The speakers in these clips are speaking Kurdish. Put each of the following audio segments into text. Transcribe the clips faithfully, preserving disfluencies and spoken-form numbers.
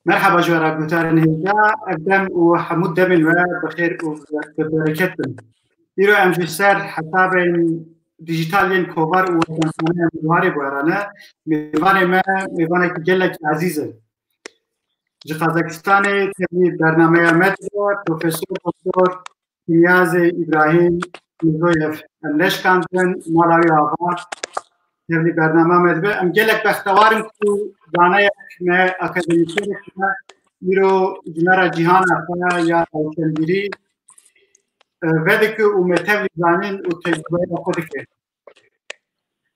Merhaba ji we re guhdarên hêja, ev dem û hemû demên we bi xêr û bi bereket bin. Îro em ji ser hesabên dijital yên Kovar û Wetanxaneya Miwarê bi we re ne. Mêvanê me, mêvanekî gelekî ezîz e. Ji Qazakistanê tevî bernameya me dibe, Profesor Doktor Kinyazê Îbrahîm Mirzoyev, em neşkandin, mala wî ava, tevlî bernama me dibe. Em gelek bextewar in ku daneyek me akademîsyenek me îro ji me re cîhana xwe ya rewşenbîrî, e, vedike û me tevlî zanîn û tecrûbeya xwe dike.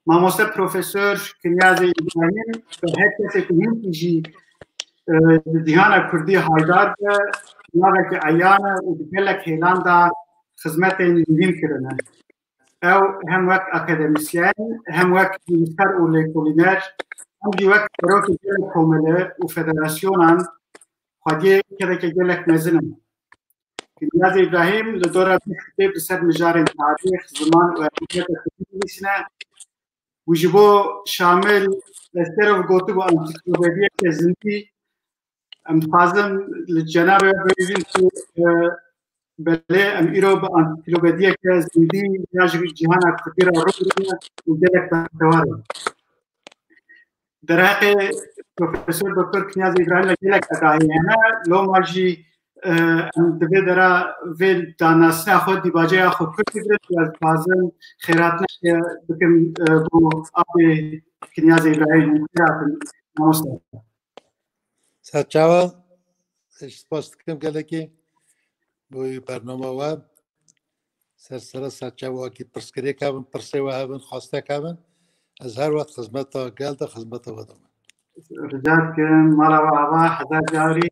Mamoste Profesor Kinyazê Îbrahîm bi her kesê ku hinkî jî, e, di cîhana kurdî haydar be, navekî eyan e û di gelek hêlan de xizmetên muhîm kirine. Ew hem wek akademîsyen, hem wek nivîskar û lêkolîner, hem jî wek serokê gelek komele û federasyonan xwediyê kedeke gelek mezin e. Kinyazê Îbrahîm li dora bîst kitêb li ser mijarên tarîx, ziman û edebiyata kurdî nivîsîne. Wî ji bo Şamil Eskerov gotibû, ansiklopediyeke zindî. Em dixwazin li cenabê we bibêjin ku, e, belê, em îro bi ansiklopediyeke zindî ya ji cîhana kurdî re rû bidin û gelek bextewar in. Derheqê Profesor Doktor Kinyazê Îbrahîm re gelek agahî hene. Loma jî, e, em di vê dera vê danasina xwe, dîbaceya xwe kurt bigrin û ez dixwazim xêrhatineke bikim, e, bo apê Kinyazê Îbrahîm. Xêrhatin, mamoste. Serçawa, ez spas dikim gelekî bo wî bernama we. Ser sera serçe wekî pirsgirêk hebin, pirsê we hebin, xwestek hebin. Ez her wext xizmeta gel de, xizmeta we de me. Rica dikim, mala we ava, hezar carî.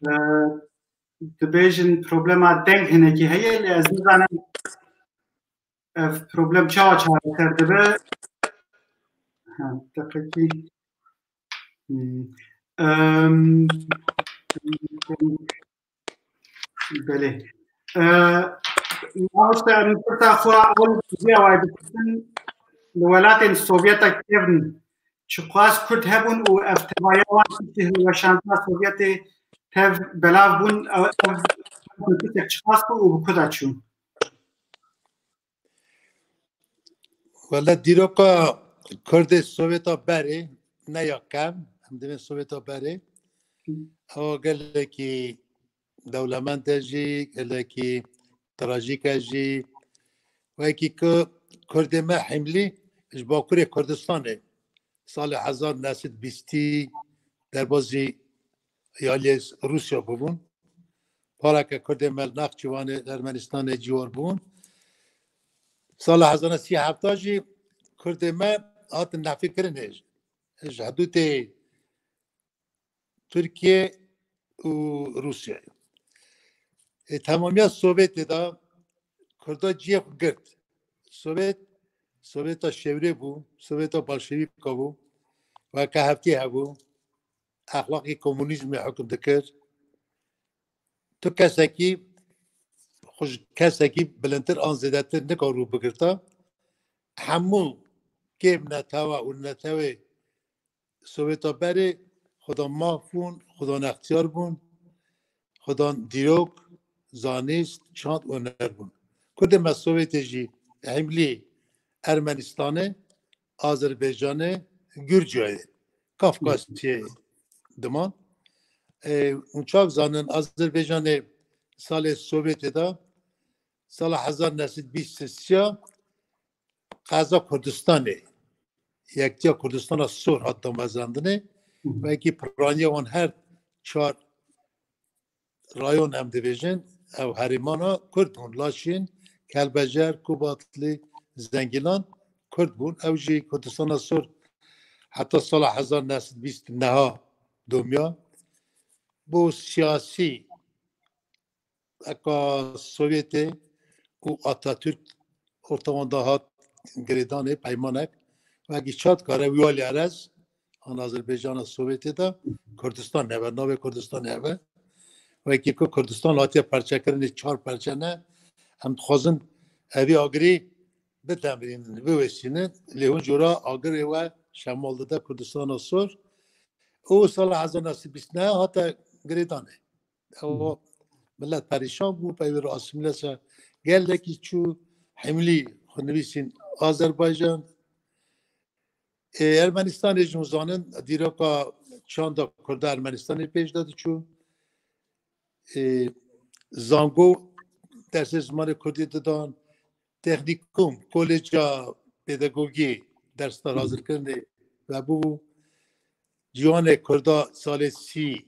E, dibêjin problema deng hinekî heye, lê ez nizanim ev problem çawa çareser dibe. Ha, deqekî. Hmm. Em, Belê. E, mamoste, em pirsa xwe ewil vî awayî bipisin, li welatên Sovyeta kevn çiqas Kurd hebûn û ev tevaya wan piştî hilweşandina Sovyetê tev belav bûn, ew, ev pirsek çiqas bû û bi ku de çûn? Wele dîroka Kurdê Sovyeta berê ne ya kem, em divên Sovyeta berê. Ewa gelekî dewlemend e jî, gelekî trajîk e jî. Wekî ku Kurdê me hîmlî ji Bakurê Kurdistanê salê hezar neh sed bîstî derbazî yaliyê Rûsya bibûn. Pareke Kurdê me li Nexçîwanê, li Ermenistanê ciwar bûn. Sala hezar neh sed sî hefta jî Kurdê me hatin nefîkirinê ji hidûtê Tirkiye û Rûsyayê. Ê, temamiya Sovyetê de Kurda cihê xwe girt. Sovyet, Sovyeta şewrê bû, Sovyeta bolşevîka bû, weke heftê hebû, exlaqê komunîzmê hukm dikir. Tu kesekî, xwe ji kesekî bilindtir an zêdetir nikar rû bigirta. Hemû kêm netewa û netewê Sovyeta berê xwedan maf bûn, xwedan extiyar bûn, xwedan dîrok, zanîst, çand û huner bûn. Kurdê me Sovyetê jî hîmlî Ermenistanê, Azerbaycanê, Gurciyayê, Kafkasyayê diman. E, hûn çav zanin, Azerbaycanê salê Sovyetê de, sala hezar neh sed bîst sisiya qeza Kurdistanê, Yektiya Kurdistana Sor hat damezrandinê. Hı hı. Wekî piraniya wan her çar rayon em dibêjin, ew herêmana Kurd bûn. Laşîn, Kelbecer, Kubatlî, Zengîlan Kurd bûn. Ew jî Kurdistana Sor heta sala hezar neh sed bîst neha domiya. Bo siyasî eka Sovyetê û Atatürk orta wan de hat girêdanê peymanek. Wekî çat kare wî alî erez an Azerbaycana Sovyetê de Kurdistan hebe, navê Kurdistan hebe. Wekî ku Kurdistan hatiye perçekirinê çar perçe ne, em dixwazin evî agirî bidemirînin, biwêsînin. Lê hûn jora agirê we şemal dide Kurdistana Sor. û sala hezar neh sed bîst neh hate girêdanê. Ew millet perîşan bû, peyvê re asîmîlasya gelekî çû, hemlî xwe nivîsîn Azerbaycan. Ê, Ermenistanê jî hûn zanin, dîroka çanda Kurda Ermenistanê pêş de diçû. Ê, zango dersê zimanê Kurdî didan, texnîkum, koleja pedagogî, dersler hazirkirinê vebû. Ciwanê Kurda salê sî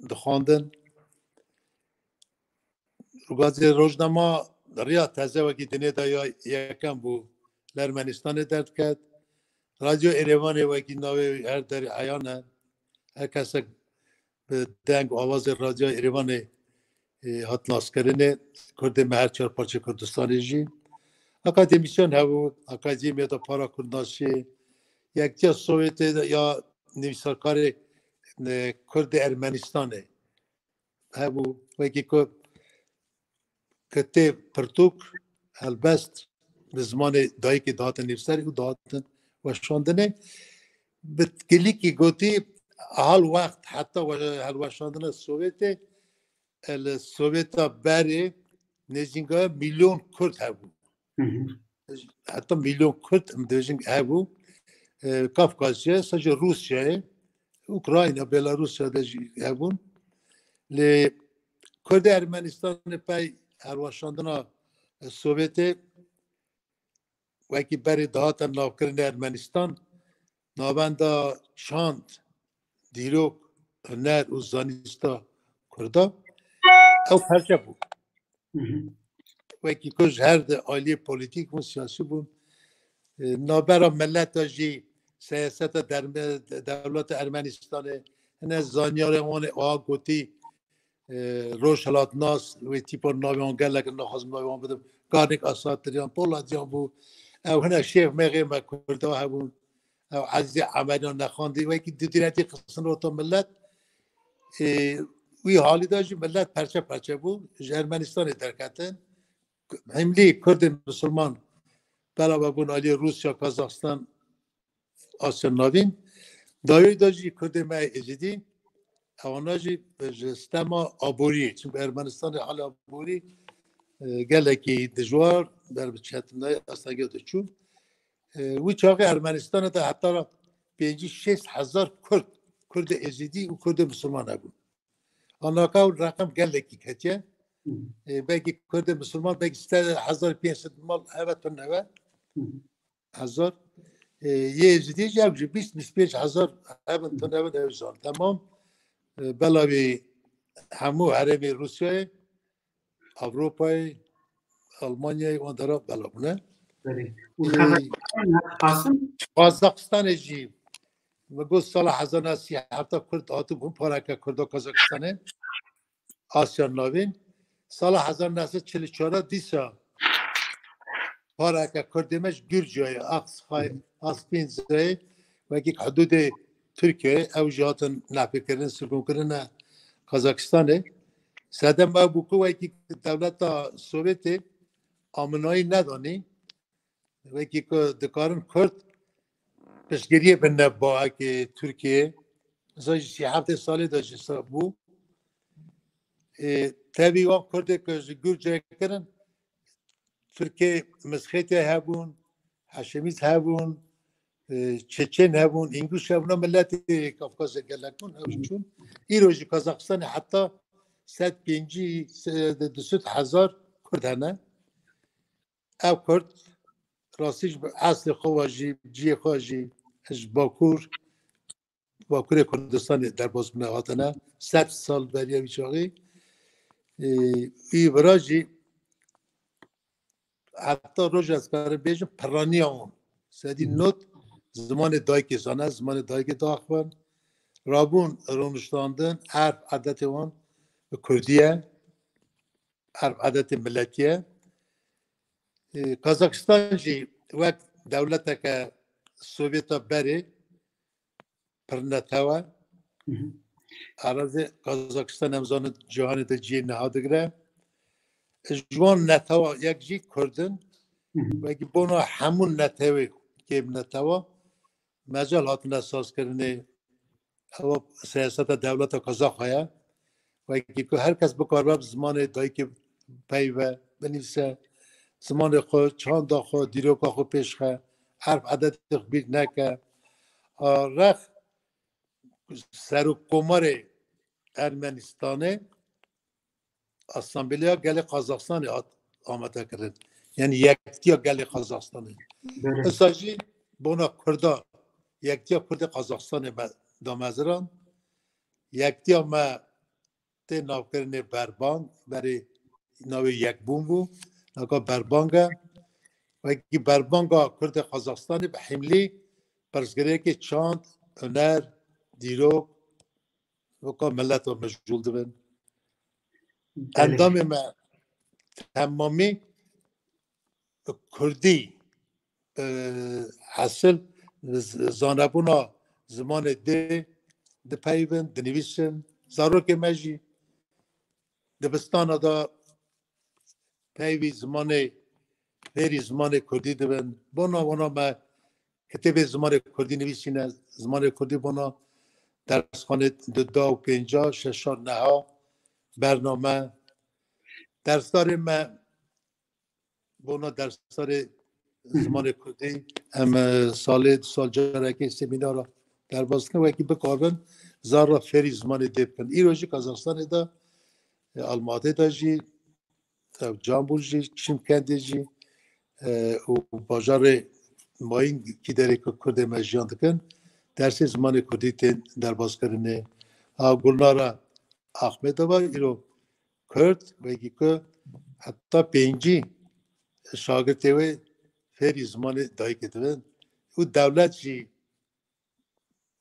dixwandin. Gazê rojnama riya teze wekî dinê de ya yekem bû li Ermenistanê derdiket. Radyo Êrêvanê wekî navê her derê eyan e. Her kesek bi deng û awazê Radyo Êrêvanê, e, hat naskirinê. Kurdê me her çar parçe Kurdistanê jî. Akademîsyen hebû, Akademiya de Para Kurdnasiyê, Yektiya Sovyetê de ya nivîsarkarê, e, Kurdê Ermenistanê hebû, wekî ku kitê pirtûk, helbest bi zimanê dayikê dihatin nivîsarî û dihatin weşandinê. Bi gilîkî gotî, hal wext heta we-, helweşandina Sovyetê, e, li Sovyeta berê nêzîngaya milyon Kurd hebû. Hı hı. Heta milyon Kurd, em dibêjin, hebû. E, Kafkasya, sadece Rûsyayê, Ukrayna, Belarusya de jî hebûn. Lê Kurdê Ermenistanê pey helweşandina Sovyetê wekî berê dihate navkirinê Ermenistan, navenda çand, dîrok, huner û zanista Kurda, ew perçe bû. Hı hı. Wekî ku ji her di aliyê polîtîk bûn, siyasî bûn. E, navbera mileta jî siyaseta derme-, dewleta Ermenistanê, hine zanyarê wan ê wiha gotî, e, rojhilatnas, wê tîpa navê wan gelek naxwazim navê wan bidim. Garnik Asatiryan, Polatyan bû. Ew hine şêx mêxê me Kurda hebûn. Ew Ezîzê Emeriyan nexwandî. Wekî di dîretî xistin rota millet. E, wî halî de jî millet perçe perçe bû. Ji Ermenistanê derketin. Hemlî Kurdên Misilman belav bûn aliyê Rûsya, Kazaxstan, Asya Navîn. Dawî de jî Kurdê me Êzidî, ewana jî ji stema aboriyê, çimkî Ermenistanê hal aborî, e, gelekî dijwar, ber bi çetinayê astengê diçû. E, wî çaxê Ermenistanê de heta pêncî şêst hezar Kurd, Kurdê Êzidî û Kurdê Misilman hebûn. Anaka ew reqem gelekî ketiye. Hı. E, belkî Kurdê Misilman belkî sê hezar pênc sed mal heve tune ve. Hı. Hezar. E, yê Êzidî jî ew jî bîst, bîst pênc hezar hebin tune ve, ew zan. Temam, e, belavî hemû herêmê Rûsyayê, Ewropayê, Almanyayê, wan dera belav bûne. Belê. Û Ee, Kazakistanê jî, me got sala hezar neh sed sî heft Kurd hatibûn, pareke Kurda Kazakistanê, Asya Navîn. Sala hezar neh sed çil û çar dîsa pareke Kurdê me ji Gurciyayê, Aksxay-, Aspînzayê, wekî hidûdê Tirkiyeyê, ew jî hatin nefirkirin, sirgûnkirine Kazakistanê. Sedem ew bû ku wekî dewleta Sovyetê aminayî nedanî. Wekî ku dikarin Kurd piştgiriyê bine baekê Tirkiyeyê. Za jî sî heftê salê de jî sa bû. Ê, tevî wan Kurdê ku ji Gurcê kirin, Tirkê Misxêtê hebûn, Heşemît hebûn, e, Çeçen hebûn, Înguş hebûn, miletê Kafkasya gelek bûn, ew çûn. Îro jî Kazakistanê heta sed pêncî, se-, du sed hezar Kurd hene. Ev Kurd rastî ji eslê xwe ve jî, cihê xwe jî ji Bakur, Bakurê Kurdistanê derbas bûne hatine. Sed sal beriya wî çaxê. Ê, wî vira jî heta roja ez karim bêjim, piraniya wan. Sedî nod zimanê dayikê zane, zimanê dayikê diaxivin. Rabûn rûniştandin, erf edetê wan bi kurdî ye. Erf edetê miletî ye. Ê, Kazakistan jî wek dewleteke Sovyeta berê pir netew e. Hı hı. Erazê Kazakistan em zanin cîhanê de cihê niha digire. Ji wan netewa yek jî Kurd in. Hı hı. Wekî bona hemû netewê kêm netewa mecal hatine sazkirinê, Ewa siyaseta dewleta Kazaxa ye. Wekî ku her kes bikaribe bi zimanê dayikê peyve, binivîse, zimanê xwe, çanda xwe, dîroka xwe pêşxe, erf edetê xwe bîr neke. A, rex serokkomarê Ermenistanê Assembleya Gelê Qazaxstanê hat amadekirin. Yani Yektiya Gelê Qazaxstanê. Belê. Esa jî bona Kurda, Yektiya Kurdê Qazaxstanê me dameziran. Yektiya me tê navkirinê Berbang, berê navê Yekbûn bû, naka Berbang e. Wekî Berbanga Kurdê Qazaxstanê bi hîmlî pirsgirêkê çand, huner, dîrok, weka mileta mijûl dibin. Belê. Endamê me temamî Kurdî, e, hesil z-, zanebûna zimanê dê dipeyivin, dinivîsin. Zarokê me jî dibistana de peyvî zimanê, fêrî zimanê Kurdî dibin. Bona wana me kitêbê zimanê Kurdî nivîsîne, zimanê Kurdî bona dersxanê duda û pênca, şeşa, neha bername. Dersdarê me bona dersdarê zimanê Kurdî, em, e, salê du sal carekê semînara derbas dikin, wekî bikarbin zara fêrî zimanê dê bikin. Îro jî Kazaxstanê de, e, Almatê de jî, ew Cambûr jî, Çimkendê jî, e, û bajarê mayîn kî derê ku Kurdê me jiyan dikin, dersê zimanê Kurdî tên derbaskirinê. Ha, Gulnara Axmedova îro Kurd, wekî ku heta pêncî şagirtê wê fêrî zimanê dayikê dibin û dewlet jî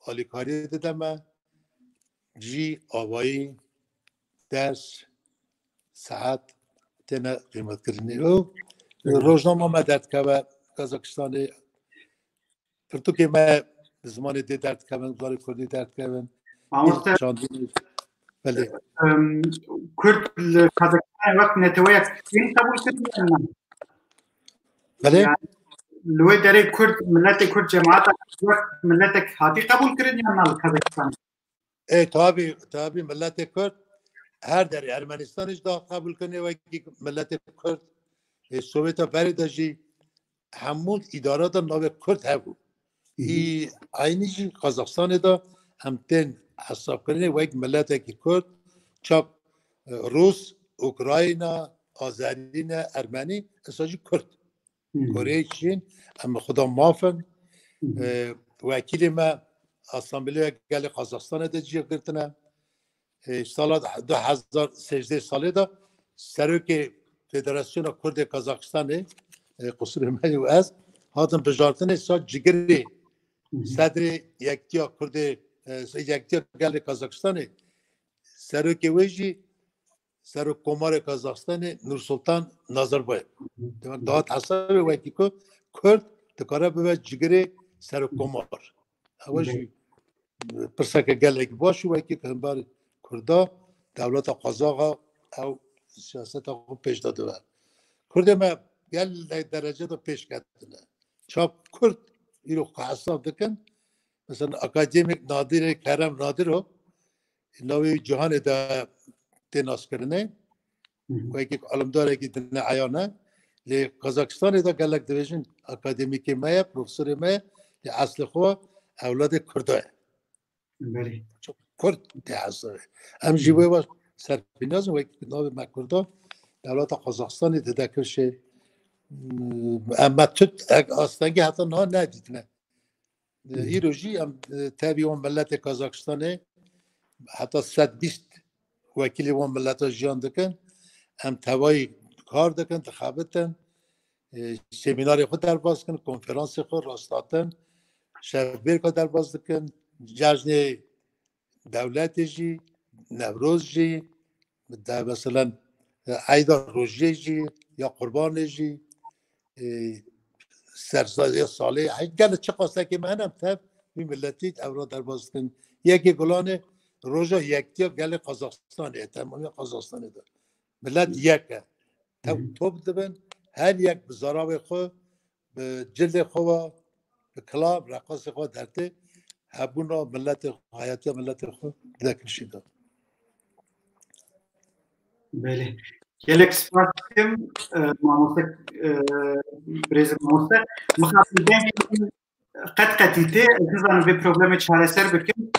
alîkariyê dide me, cî, avayî, ders, saet têne qîmetkirinê. Û rojnama me derdikeve Kazakistanê, pirtûkê me bi zimanê dê derdikevin, zimanê Kurdî derdikevin. Mamoste, çandî, belê. Em, Kurd li Kazakistanê wek neteweyek tên qebûl kirin yan na? Belê. Yani, li wê derê Kurd, miletê Kurd, cemaeta Kurd wek miletek hatî qebûl kirin yan na li Kazakistanê? Ê, tabi, tabi, miletê Kurd her derê, Ermenistanê jî da qebûl kirinê wekî miletê Kurd. Ê, Soweta berê de jî hemû îdara de navê Kurd hebû. Hı hı. Î eynî jî Kazaxstanê de em tên hesabkirinê wek miletekî Kurd, çak, e, Rûs, Ukrayna, Azerî ne, Ermenî, esa jî Kurd. Hı hı. Koreyê Çîn, em xweda maf in. Hı hı. E, wekîlê me Assembleya Gelê Kazaxstanê de cîya girtine. E, sala du hezar sêzdeh salê de serokê Federasyona Kurdê Kazaxistanê, e, qusûrê me û ez, hatin bijartinê sa cigirê, hı hı, sedrê Yektiya Kurdê, e, Yektiya Gelê Kazaxistanê, serokê wê jî Serokkomarê Kazaxistanê Nursultan Nazarbayev. Hı hı. Demek dihat hesabê wekî ku Kurd dikare bibe cigirê serokkomar. Ew jî pirseke gelek baş û wekî hember Kurda, dewleta Qazaxa ew siyaseta xwe pêş de dibe. Kurdê me gelek derece de pêş ketine. Çap Kurd îro xwe hesab dikin. Mesela akademik Nadirê, Kerem Nadirov, navê wî cîhanê de tê naskirinê. Hı hı. Wekî alimdarekî dine eyan e. Lê Kazakistanê de gelek dibêjin akademîkê me ye, profesorê me ye, lê eslê xwe ewladê Kurda ye. Belê. Kurd tê hesabê. Em jî, hı hı, wê baş serpînazin, wekî navê me Kurda, dewleta Kazakistanê dide kifşê. Hmm, em me tut, ek astengî heta niha nedîtine. E, hı hı, îro jî em, e, tevî wan miletê Kazakistanê heta sed bîst wekîlê wan mileta jiyan dikin. Em tevayî kar dikin, dixebitin. E, semînarê xwe derbas dikin, konferansê xwe, rasthatin, şevbêrka derbas dikin, cejnê dewletê jî, Newroz jî, de, meselen, e, eyda rojiyê jî, ya qurbanê jî, e, sersariya salê, hey, gelek çi qasekê me hene, em tev wî miletî ewra derbas dikin. Yekê Gulanê roja yektiya gelê Qazaxistanê, temamiya Qazaxistanê de. Milet, hı hı, yek e. Tev, hı hı, top dibin, her yek bi zaravê xwe, bi cildê xwe ve, bi kilam, reqasê xwe dertê, hebûna miletê xwe, heyatiya miletê xwe dide kirşî de. Belê. Gelek spas dikim, e, mamoste, e, birêz mamoste. Mixabin dengê min qet qetî tê, ez nizanim vê problemê çareser bikim.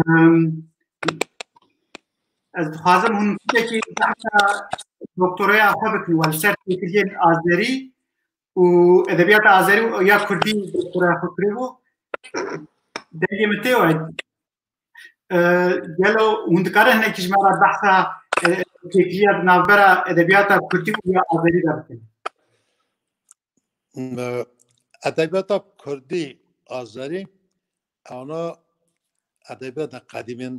Em, ez dixwazim hûn tiştekî behsa doktoraya xwe bikin, we li ser têkiliyên azerî û edebiyata azerî û ya kurdî doktoraya xwe kiribû. Dengê min tê we. E, gelo hûn dikarin hinekî ji me re behsa, e, têkiliya di navbera edebiyata kurdî û ya azerî de bikin? E, edebiyata kurdî, azerî, ana edebiyata qedîmên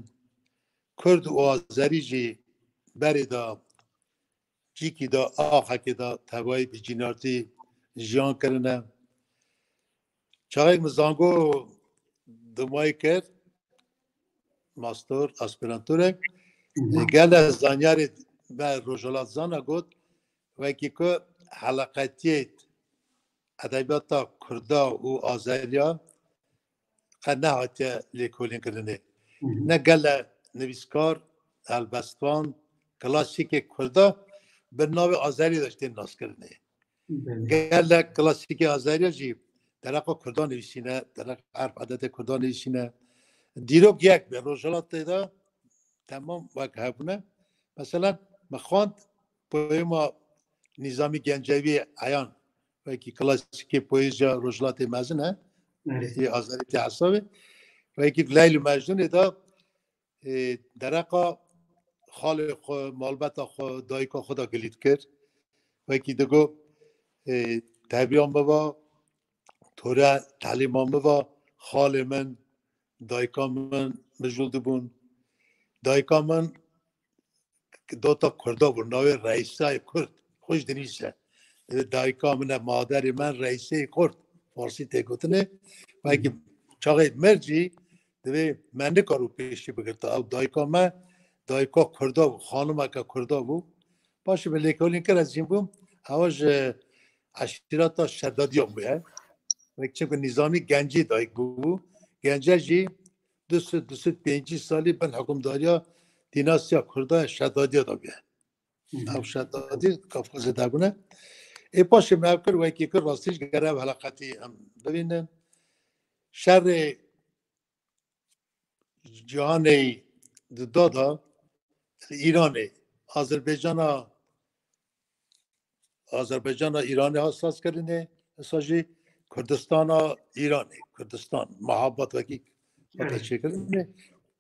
kurd û azerî jî berê de cîkî de, axekê de tevayî bi cînartî jiyan kirine. Çaxê min zango dimayî kir, mastor, aspirantûrek, gelek zanyarê me Rojhilat Zana got, wekî ku heleqetiyê edebiyata kurda û azeriya qe nehatiye lêkolînkirinê. Ne gelek nivîskar, helbestvan, klasîkê kurda bi navê azerî de jî tên naskirinê. Gelek klasîkê azeriya jî dereqa kurda nivîsîne, dereqa erf edetê kurda nivîsîne. Dîrok yek be, Rojhilatê de temam wek hebûne. Mesela, min xwend poema Nîzamî Gencevî Eyan, wekî klasîkê poeziya Rojhilatê mezin e, yê azerî tê hesabê. Wekî Leyl û Mecnûnê de, e, dereqa xalê xwe, malbeta xwe, dayika xwe de gilî dikir. Wekî digo, e, terbiya min va, tore telîma min va, xalê min, dayika min mijûl dibûn. Dayika min dota kurda bû, navê Reysayê Kurd, xwe jî dinivîse. Dayika min e, maderê min Reyseyê Kurd, farsî tê gotinê. Belkî çaxê mir jî divê me nikarû pêşî bigirta. Ew dayika me, dayika kurda bû, xanimeke kurda bû. Paşê min lêkolîn kir, ez hîn bûm. Ewa ji eşîreta Şedadiyan bûye. Wek çimkî Nîzamî Gencî dayik bû. Gence jî du sed, du sed pêncî salî bin hikûmdariya dînastiya Kurda Şedadiya de bûye. Ew Şedadî Kafkazê de bûne. Ê paşê me ev kir, wekî kir, rastî jî gere ev heleqetî em bibînin. Şerê cîhanê di da de li Îranê, Azerbaycana, Azerbaycana Îranê hat sazkirinê, esa jî Kurdistana Îranê, Kurdistan, mehabat wekî hate çêkirinê.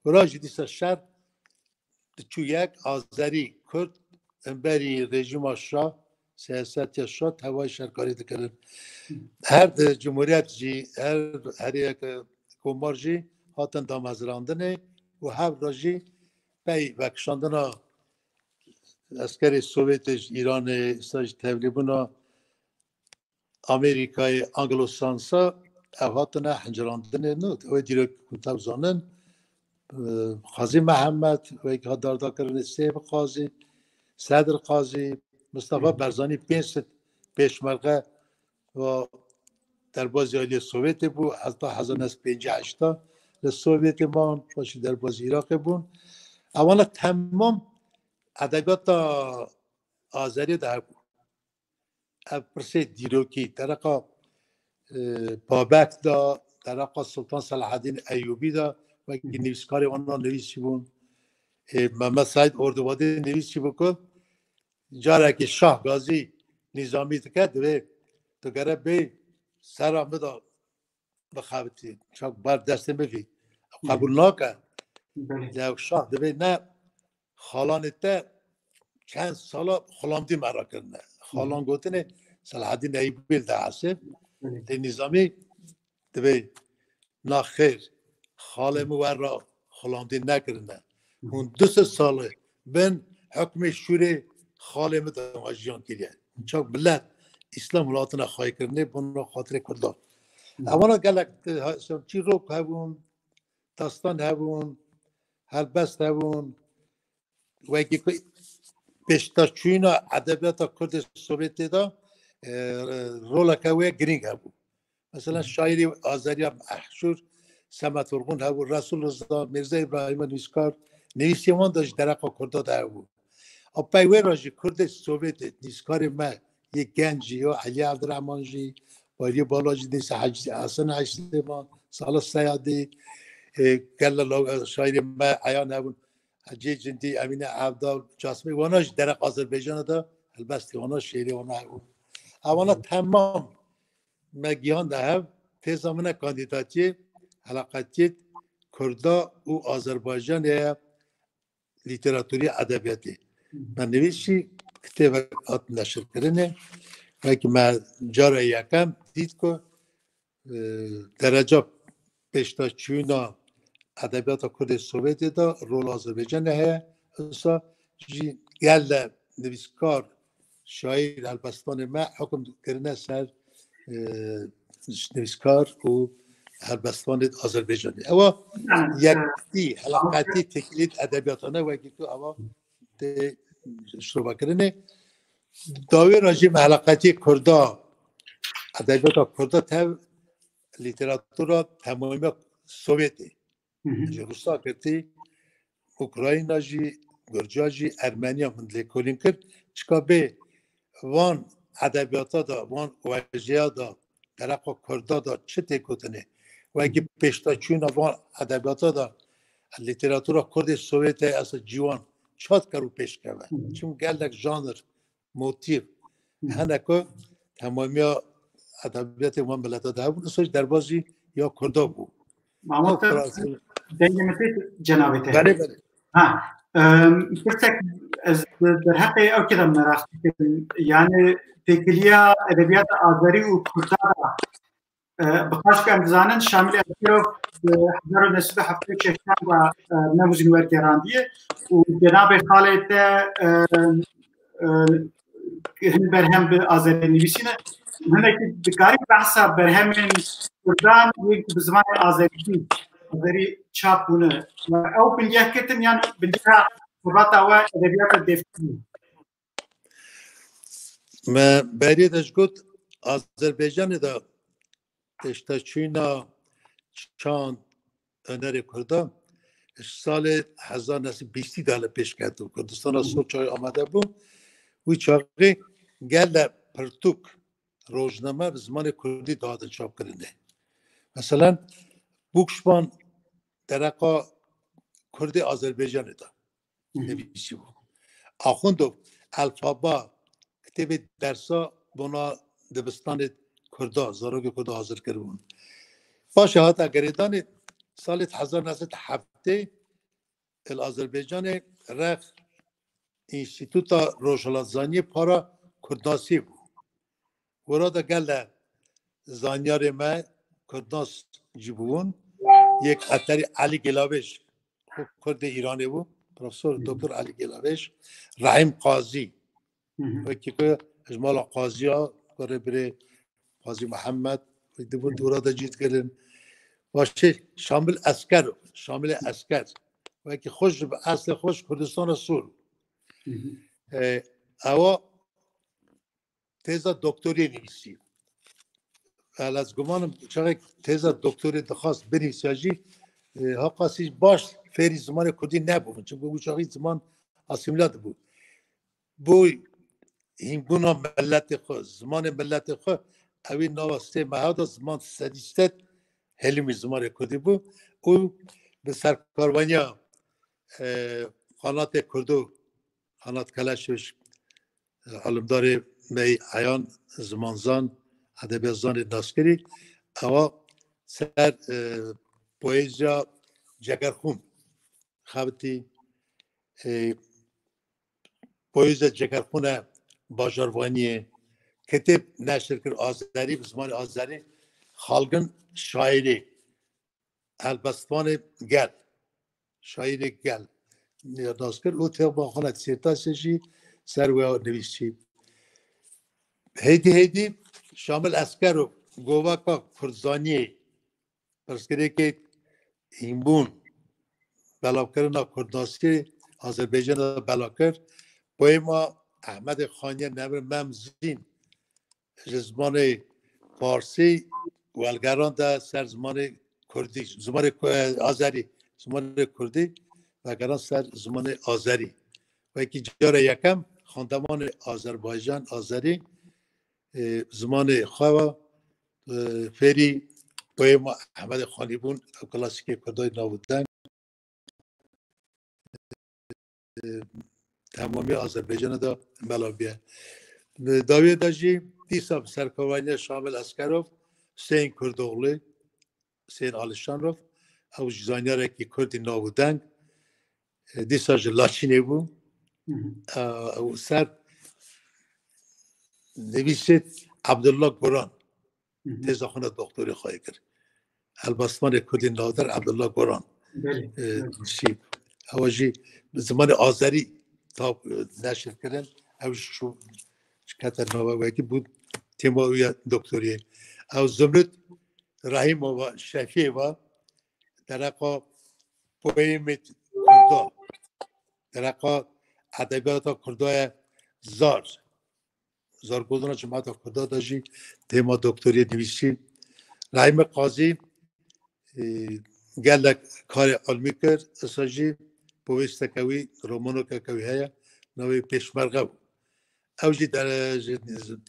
Wira jî dîsa şer diçû yek, Azerî, Kurd, hemberî rejîma Şah, siyasetiya Şah, tevayî şerkarî dikirin. Her di cumhuriyet jî, her herêyeke komar jî hatin damezrandinê û hev re jî pey vekişandina eskerê Sovyetê ji Îranê, îsa jî tevlîbûna Amerîkayê, Anglo-Sansa, ev hatine hincirandinê, no, ew ê dîrok ku tev zanin, e, Qazî Mihemed, wek hat dardakirinê, Sêv Qazî, Sedr Qazî, Mistefa Barzanî, pênc sed pêşmerge va derbazî aliyê Sovyetê bû, heta hezar neh sed pêncî heşt li Sovyetê man, paşî derbazî Iraqê bûn. Ewana temam edebiyata Azerî de hebû. Ev pirsê dîrokî, dereqa, e, Babek de, dereqa Sultan Selahedîn Eyûbî de, wekî nivîskarê wana nivîsî bûn. E, Mehmet Saîd Ordubadî nivîsî bû ku carekî Şah Gazî nîzamî dike, divê tu gere bê sera min de bixebitî. Çak ber destê min vî. Ew qebûl nake. Lê ew Şah divê ne xalanê te çend sala xulamdî me re kirine. Xalan gotinê Selahedîn Eyûbî li dehesê. Lê nîzamî divê na xêr, xalê min we re xulamdî nekirine. Hûn du sed sal e bin hukmê şûrê xalê min de jiyan kiriye. Çak milet Îslam welatine xayîkirinê bona xatirê Kurdan. Ewana gelek, e, ha-, çîrok hebûn, destan hebûn, helbest hebûn. Wekî ku pêşdaçûyîna edebiyata Kurdê Sovyetê de, e, roleke wê girîng hebû. Mesela şaîrê Azeriya mehşûr Semed Turgun hebû, Resul Rıza, Mirza Îbrahîm nivîskar, nivîsiyên wan de ji dereqa Kurda de hebû. A pey wê re jî Kurdê Sovyetê, nivîskarê me yê genc jî, ya Elî Evdirehman jî, Bariyê Bala jî, dîsa Hecî Hesen Hecî Süleyman, Salih Seyadî, e, gel la-, şaîrê me eyan hebûn, Hecî Cindî, Emîne Evdal, Casimê, wana jî dereq Azerbaycanê de helbestê wana, şêrê wana hebûn. Ewana temam me gihande hev, têza min e kandîdatiyê, eleqetiyê Kurda û Azerbaycanê ye, lîteraturî, edebiyatê. Me nivîsî, kitêbek hat neşirkirinê, wekî me cara yekem dît ku, e, dereca pêşdaçûna edebiyata Kurdê Sovyetê de rol Azerbaycanê heye. Wisa jî gel de nivîskar, şaîr, helbestvanê me hukm kirine ser, e, nivîskar û helbestvanê Azerbaycanê. Ewa Yani, yekî, heleqetî, tekîlît edebiyatane wekî tu ewa tê şirova kirinê. Dawê re jî me heleqetî Kurda, edebiyata Kurda tev lîteratura temamiya Sovyetê. Hı hı. Ji Rûsa girtî, Ukrayna jî, Gurca jî, Ermeniya min lêkolîn kir. Çika bê van edebiyata da, van wejeya da, dereqa Kurda da çi tê gotinê? Wekî pêşdaçûna van edebiyata da, lîteratura Kurdê Sovyetê esa ciwan çat kar û pêşkeve. Hı hı. Çim gelek janr, motîf Hı. hene ku temamiya edebiyatê wan mileta de hebûn, esa jî derbazî ya Kurda bû. Mamoste, Ew Fransî- dengê min tê cenabê te. Belê, belê. Ha, em, pirsek ez derheqê ew kê de meraq dikim. Yani têkiliya edebiyata Azerî û Kurda de, e, bi qas ku em dizanin Şamil Eskerov di hezar û neh sed û heftê û şeş de, e, nebûzîn wergerandiye û cenabê xalê te, e, e, hin berhem bi Azerî nivîsîne. Hinekî dikarî behsa berhemên Kurdan yên ku bi zimanê Azerî, Azerî çap bûne. Ew bingeh ketin yan bingeha xebata we edebiyata deftî? Me berê de ji got Azerbaycanê de pêşdaçûna çand hunerê Kurda ji salê hezar neh sed bîstî de li pêş ketibû. Kurdistana Hı hı. Soçayê amade bû. Wî çaxê gele pirtûk, rojname bi zimanê Kurdî dihate çapkirinê. Meselen, Bûkşman dereqa Kurdê Azerbaycanê de Hı hı. nivîsî bû. Axundov Elfaba kitêbê dersa bona dibistanê Kurda, zarokê Kurda hazir kiribûn. Paşê hate girêdanê salê hezar neh sed heftê li Azerbaycanê rex Înstîtuta Rojhilatzaniyê para Kurdnasiyê bû. Wira de gele zanyarê me Kurdnas jî bûn. Yek Qeterî Elî Gêlavêj, xwe Kurdê Îranê bû, Profesor Doktor Elî Gêlavêj, Rehîm Qazî, Hı hı. wekî ku ji mala Qaziya, kurê birê Qazî Mihemed, wî dibû dora de cî dikirin. Başê Şamil Esker, Şamilê Esker, wekî xwe ji bi eslê xwe ji Kurdistana Sûr. Hı hı. E, ewa têza doktoriyê nivîsî. Hela ez gumanim çaxek têza doktorê dixwast binivîsiya jî, e, haqasî baş fêrî zimanê Kurdî nebûbûn. Çimkî wî çaxî ziman asîmîle dibû. Bo hînbûna miletê xwe, zimanê miletê xwe, ewî nava sê meha de ziman sedî sed hilmî zimanê Kurdî bû û bi serkarvaniya, e, Xanatê Kurdo, Xanat Keleşoş, e, alimdarê me yî eyan, zimanzan, edebiyatzanê naskirî, ewa ser, e, poeziya Cegerxûn xebitî, e, poeziya Cegerxûne bajarvaniyê, kitêb neşir kir azerî, bi zimanê azerî, Xalgin şaîrê, helbestvanê gel, şaîrê gel nas kir û têxa xwe ne dîsertasye jî ser wê nivîsî. Hêdî hêdî Şamil Esker û govaka Kurdzaniyê pirsgirêkê hînbûn, belavkirina Kurdnasiyê Azerbaycanê de belav kir. Poema Ehmedê Xaniyê Nemir Mem Zîn ji zimanê Farsî welgerande ser zimanê kurdî, zimanê ku-, e, azerî, zimanê kurdî vegeran ser zimanê azerî. Wekî cara yekem xandemanê Azerbaycan, azerî, e, zimanê xwe ve, e, fêrî poyema Ehmedê Xanî bûn, ew klasîkê kurdayê nav û deng. E, temamî Azerbaycanê de mela bûye. Li dawiyê de jî dîsa bi serkevaniya Şamil Eskerov, Hüseyin Kurdoğlu, Hüseyin Alişanov, ew jî zanyarekî kurdî nav û deng, e, dîsa ji Laçînê bû. Hı hı. E, ew ser nivîsêt Abdullah Goran. Hı hı. Têza xwe ne doktorê xwe kir. Helbestvanê kurdî navdar Abdullah Goran. Belê, e, belê. Şî, ewa jî bi zimanê azerî ta, e, neşir kirin. Ew jî şu, şikete nava wekî bû tema wî ya doktoriyê. Ew Zumrud Rahîmova, Şefiyeva, dereqa poemê kurda, dereqa edebiyata kurda ye zar. Zargozina cemaeta kurda de jî tema doktoriyê nivîsî. Rahîmê Qazî, e, gelek karê ilmî kir, esa jî povêsteke wî, romanokeke wî heye, navê Pêşmerge bû. Ew jî dere-, ji,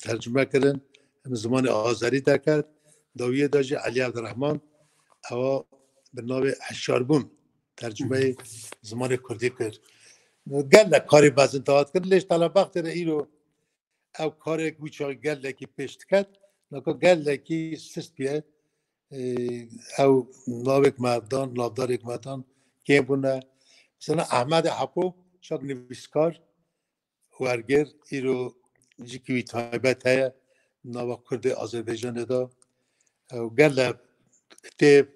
tercime kirin, em zimanê azerî deket. Dawiyê de jî Elî Evdirehman, ewa bi navê Hişyarbûn tercimeyê zimanê kurdî kir. Gelek karê mezin te hat kir, lê ji telebextê re îro ew karek wî çax gelekî pêş diket, naka gelekî sist bûye. Ê, ew navek me dan, navdarek me dan kêm bûne. Mesela Ehmedê Hepo, çak nivîskar, werger, îro cîkî wî taybet heye nava Kurdê Azerbaycanê de. Ew gelek kitêb,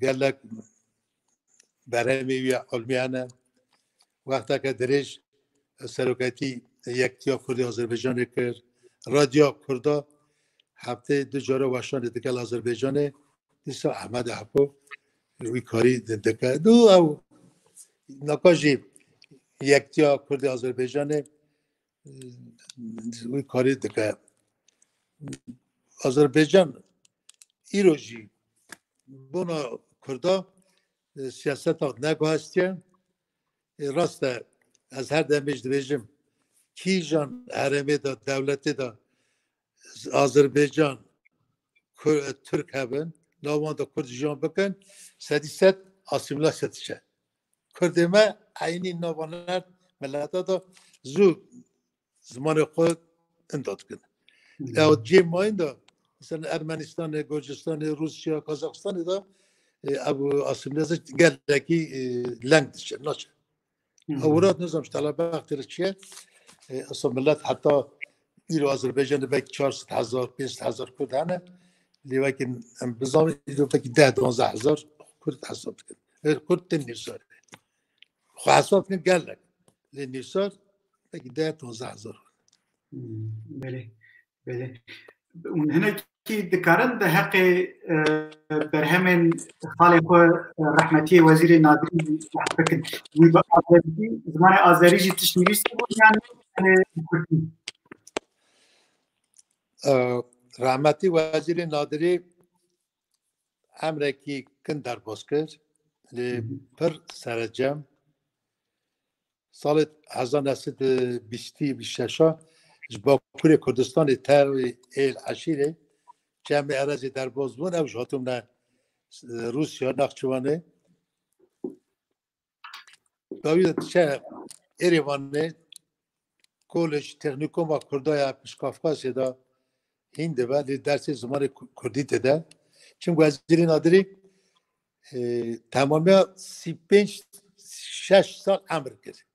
gelek berhemê wî ya ilmî hene. Wexteke dirêj seroketî Yektiya Kurdê Azerbaycanê kir. Radyoya Kurda hefteyê du cara weşanê digel Azerbaycanê. Dîsa Ehmedê Hepo wî karî di-, dike. Du ew naka jî Yektiya Kurdê Azerbaycanê wî karî dike. Azerbaycan îro jî bona Kurda, e, siyaseta neguhestiye. E, rast e, ez her demê jî dibêjim, kîjan herêmê de, dewletê de Azerbaycan, Kur-, Tirk hebin, nav wan de Kurd jiyan bikin, sedî sed asîmîlasye diçe. Kurdê me eynî nava her mileta de zû zimanê xwe inda dikin. Hmm. Ya cê mayîn de, mesela Ermenistanê, Gurcistanê, Rûsya, Kazaxistanê de, e, ev asîmîlasya gelekî, e, leng diçe, naçe. Hmm. Ew wirat nizam ji telebextê re çi ye. E, esa millet heta îro Azerbaycanê belkî çar sed hezar, pênc sed hezar Kurd hene. Lê wekî em bizanîn, îro belkî deh, duwazdeh hezar Kurd hesab dikin. Her Kurd tên nîvsar. Xwe hesab dikin gelek. Lê nîvsar belkî deh, duwazdeh hezar. Hmm, belê, belê. Hûn hinekî dikarin di heqê, e, berhemên xalê xwe, e, rehmetiyê Wezîrê Nadirî jî behs bikin. Wî bi azerî, zimanê azerî jî tişt nivîsî bû, yan, e, bi kurdî? E, rehmetî Wezîrê Nadirî emrekî kin derbas kir, lê Hı hı. pir serecem. Salê hezar neh sed û bîst, bîst şeş ji Bakurê Kurdistanê, terê êl eşîrê, çemê Erezê derbas bûn, ew ji hatibûne Rûsya, Nexçiwanê. Dawî de diçe Êrêvanê, kolej, teknîkoma Kurda ya Pişkafkasê de hîn dibe, lê dersê zimanê Ku-, Kurdî dide. Çimkî Wezîrê Nadirî, e, temamiya sî pênc, şeş sal emir kir.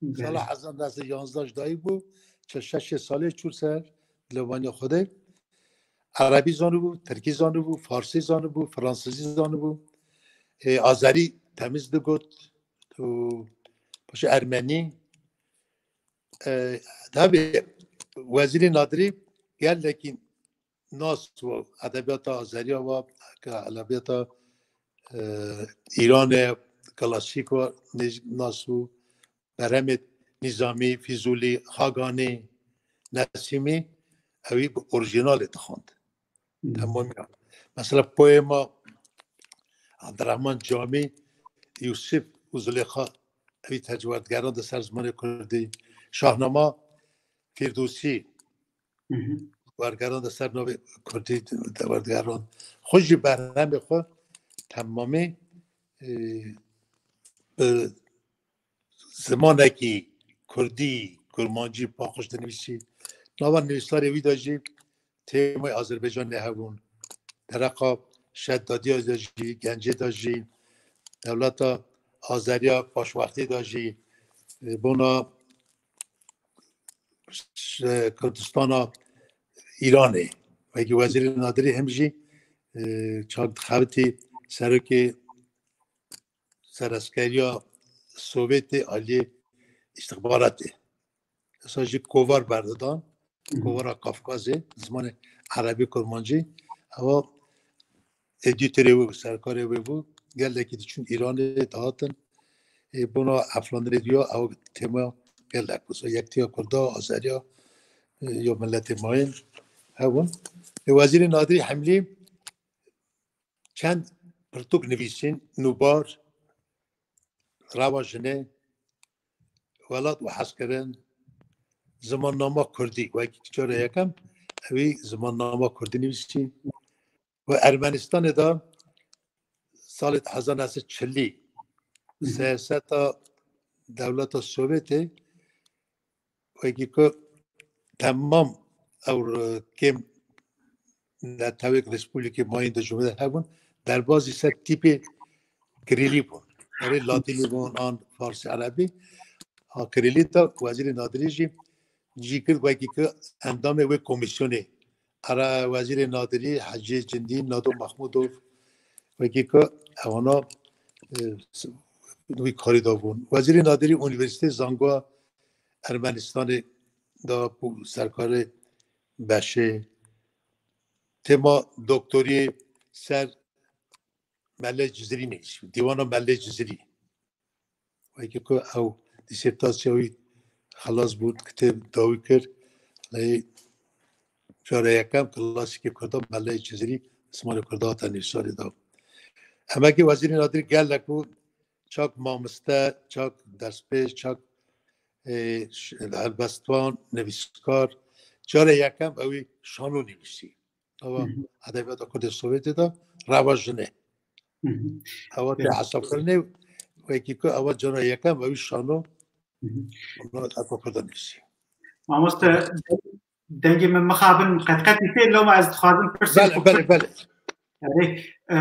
Belê. Sala hezar neh sed yanzdeh ji dayik bû, çil şeş salê çû ser dilevaniya Xwedê. Erebî zanibû, tirkî zanibû, farsî zanibû, fransizî zanibû. E, azerî temiz digot û paşê ermenî. E, tabii Wezîrê Nadirî gelekî nas û edebiyata azeriya wa, ke edebiyata, e, Îranê klasîk wa nêz-, nas û berhemê Nîzamî, Fîzûlî, Xaganî, Nesîmî, ewî bi orîjînalê dixwend. Hmm. Temamiya. Mesela poema Abdurrahman Camî, Yusuf û Zulêxa, ewî tercîh werdigeran di ser zimanê kurdî. Şahnama Firdûsî, wergeran de ser navê kurdî de werdigeran. Xwe jî berhemê xwe temamî, e, bi zimanekî kurdî, kurmancî paqij dinivîsî. Nava nivîsarê wî de jî têmayê Azerbaycanê hebûn. Dereqa Şedadiya de jî, Gencê de jî, dewleta Azeriya paşwextê de jî, e, bona ş-, Kurdistana Îranê. Wekî Wezîrê Nadirî hem jî, e, çak dixebitî serokê sereskeriya Sovyetê aliyê îstixbaratê. Esa jî kovar berdidan, kovara Kafkazê, zimanê erebî kurmancî. Ewa edîtorê wê bû, serkarê wê bû. Gelekî diçûn Îranê dihatin. Ê, bona eflandinê diya, ew tema gelek bû. So yektiya Kurda, Azeriya, e, ya milletê mayîn hebûn. Ê, Wezîrê Nadirî Hemlî çend pirtûk nivîsîn, Nûbar, Rewa Jinê, Welat û Hezkirin, Zimannama Kurdî, wekî cara yekem ewî Zimannama Kurdî nivîsî. Û Ermenistanê de salê hezar neh sed çilî siyaseta dewleta Sovyetê, wekî ku temam ew, e, kêm netewêk respublikê mayîn di cumhuriyet hebûn, derbazî ser tîpê kirîlî bûn. Erê latînî bûn an farsî erebî. A kirîlî de Wezîrê Nadirî jî cî kir wekî ku endamê wê komîsyonê. Ara Wezîrê Nadirî Hecî Cindî, Nado Mahmudov, wekî ku ewana, e, s-, wî karî da bûn. Wezîrê Nadirî Unîversîteyê Zangoya Ermenistanê da bû serkarê beşê. Tema doktoriyê ser Mele Cizirî nivîsî, dîwana Mele Cizirî. Wekî ku ew dîsertasya wî xelas bû, kitêb dawî kir. Lê cara yekem klasîkê Kurda Mele Cizirî, zimanê Kurda hate nivîsarê da. Emekê Wezîrê Nadirî gelek bû, çak mamiste, çak derspêş, çak, e, ş-, helbestvan, nivîskar. Cara yekem ewî şano nivîsî. Ewa edebiyata Kurdê Sovyetê de Rewa Jinê. Ewa tê hesabkirinê wekî ku ewa cara yekem ewî şano ona ewa Kurda nivîsî. Mamoste, dengê min mixabin qetqetî tê, loma ez dixwazim pirsên Belê, xwe belê, belê. Erê, e,